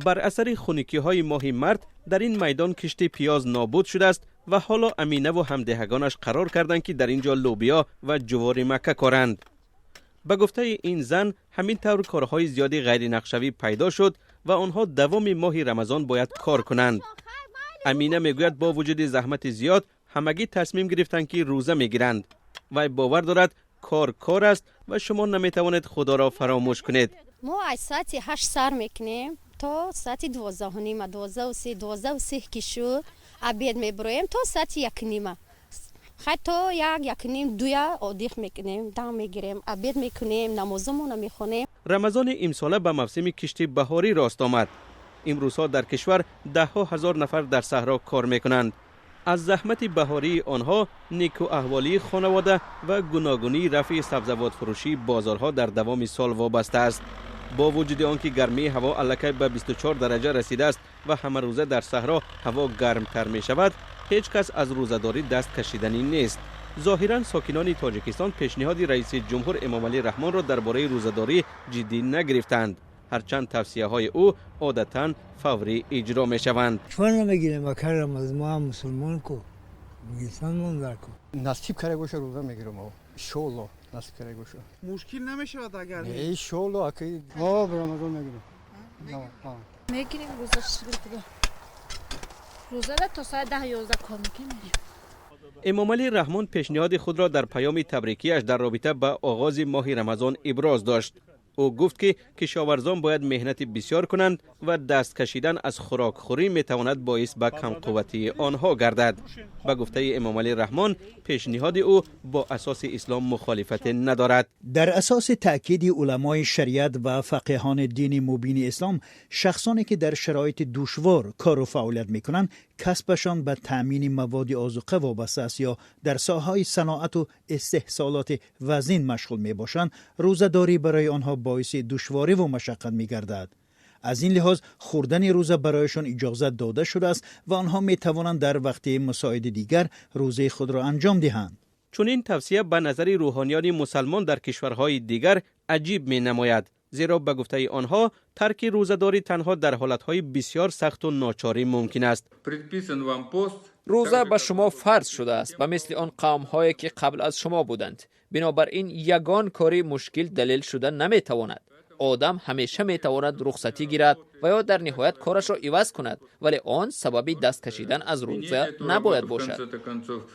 Бар асари хунукиҳои моҳи март дар ин майдон кишти пиёз нобуд шудааст ва ҳоло Аминаву ҳамдеҳагонаш қарор карданд, ки дар ин ҷо лӯбиё ва ҷувори макка коранд. Ба гуфтаи ин зан, ҳамин тавр корҳои зиёди ғайринақшавӣ пайдо шуд ва онҳо давоми моҳи Рамазон бояд кор кунанд. Амина мегӯяд, бо вуҷуди заҳмати зиёд ҳамагӣ тасмим гирифтанд, ки рӯза мегиранд. Вай бовар дорад, кор кор аст ва шумо наметавонед Худоро фаромӯш кунед. Мо аз соати 8 сар мекунем то соати 12:30, 12:03. 12:03 ки шуд, обед мебироем то соати 1:30. Хай, то 1, 1:30, 2-я отдых мекунем, дам мегирем, обед мекунем, намозамона мехонем. Рамазони имсола ба мавсими кишти баҳорӣ рост омад. Имрӯзҳо дар кишвар даҳҳо ҳазор нафар дар саҳро кор мекунанд. Аз заҳмати баҳории онҳо некуаҳволии хонавода ва гуногунии рафъи сабзавотфурӯшии бозорҳо дар давоми сол вобаста аст. Бо вуҷуди он ки гармии ҳаво аллакай ба 24 дараҷа расидааст ва ҳамарӯза дар саҳро ҳаво гармтар мешавад, ҳеҷ кас аз рӯзадорӣ даст кашиданӣ нест. Зоҳиран, сокинони Тоҷикистон пешниҳоди раиси ҷумҳур Эмомалӣ Раҳмонро дар бораи рӯзадорӣ ҷиддӣ нагирифтанд, ҳарчанд тавсияҳои ӯ одатан фаврӣ иҷро мешаванд. Чун намегирем, акар Рамазон, мо ҳам мусулмон ку, мусулмон ку. Насиб карда боша, рӯза мегирам, иншоалло, насиб карда боша. Мушкил намешавад агар? Иншоалло, аки. Рамазон мегирем. Мегирем рӯза, шукр Худо. Рӯзада то соати 10, 11 кор мекунем. Эмомалӣ Раҳмон пешниҳоди худро дар паёми табрикияш дар робита ба оғози моҳи Рамазон иброз дошт. Ӯ гуфт, ки кишоварзон бояд меҳнати бисёр кунанд ва даст кашидан аз хӯрокхӯрӣ метавонад боис ба камқувватии онҳо гардад. Ба гуфтаи Эмомалӣ Раҳмон, пешниҳоди ӯ бо асоси ислом мухолифате надорад. Дар асоси таъкиди уламои шариат ва фақеҳони дини мубини ислом, шахсоне ки дар шароити душвор кору фаъолият мекунанд, касбашон ба таъмини маводи озуқа вобаста аст ё дар соҳаҳои саноату истеҳсолоти вазнин машғул мебошанд, рӯзадорӣ барои онҳо боиси душвориву машаққат мегардад. Аз ин лиҳоз хӯрдани рӯза барояшон иҷозат дода шудааст ва онҳо метавонанд дар вақти мусоиди дигар рӯзаи худро анҷом диҳанд. Чунин тавсия ба назари рӯҳониёни мусалмон дар кишварҳои дигар аҷиб менамояд, зеро ба гуфтаи онҳо тарки рӯзадорӣ танҳо дар ҳолатҳои бисёр сахту ночорӣ мумкин аст. Рӯза ба шумо фарз шудааст, ба мисли он қавмҳое ки қабл аз шумо буданд. Бинобар ин ягон кори мушкил далел шуда наметавонад. Одам ҳамеша метавонад рухсатӣ гирад ва ё дар ниҳоят корашро иваз кунад, вале он сабаби даст кашидан аз рӯза набояд бошад.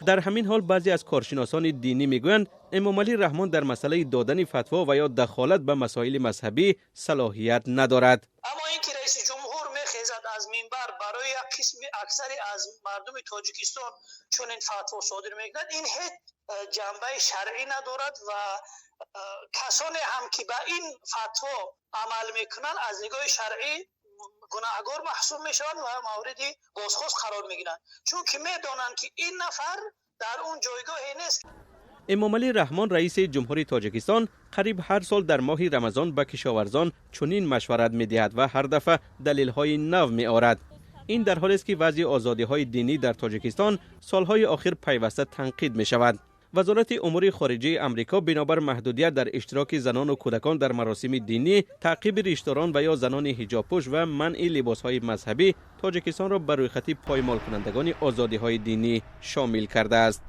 Дар ҳамин ҳол, баъзе аз коршиносони динӣ мегӯянд, Эмомалӣ Раҳмон дар масъалаи додани фатво ва ё дахолат ба масоили мазҳабӣ салоҳият надорад. Аммо ин ки раиси ҷумҳур мехезад аз минбар, барои як қисми аксари аз мардуми Тоҷикистон чунин фатво содир мекунад, ин ҳеҷ ҷанбаи шаръӣ надорад ва касоне ҳам ки ба ин фатво амал мекунанд, аз нигоҳи шаръӣ гунаҳгор маҳсуб мешаванд ва мавриди бозхост қарор мегиранд, чунки медонанд, ки ин нафар дар он ҷойгоҳе нест. Эмомалӣ Раҳмон, раиси ҷумҳури Тоҷикистон, қариб ҳар сол дар моҳи Рамазон ба кишоварзон чунин машварат медиҳад ва ҳар дафъа далелҳои нав меорад. Ин дар ҳолест, ки вазъи озодиҳои динӣ дар Тоҷикистон солҳои охир пайваста танқид мешавад. Вазорати умури хориҷаи Амрико бинобар маҳдудият дар иштироки занону кӯдакон дар маросими динӣ, таъқиби риштдорон ва ё занони ҳиҷобпӯш ва манъи либосҳои мазҳабӣ Тоҷикистонро ба рӯйхати поймолкунандагони озодиҳои динӣ шомил кардааст.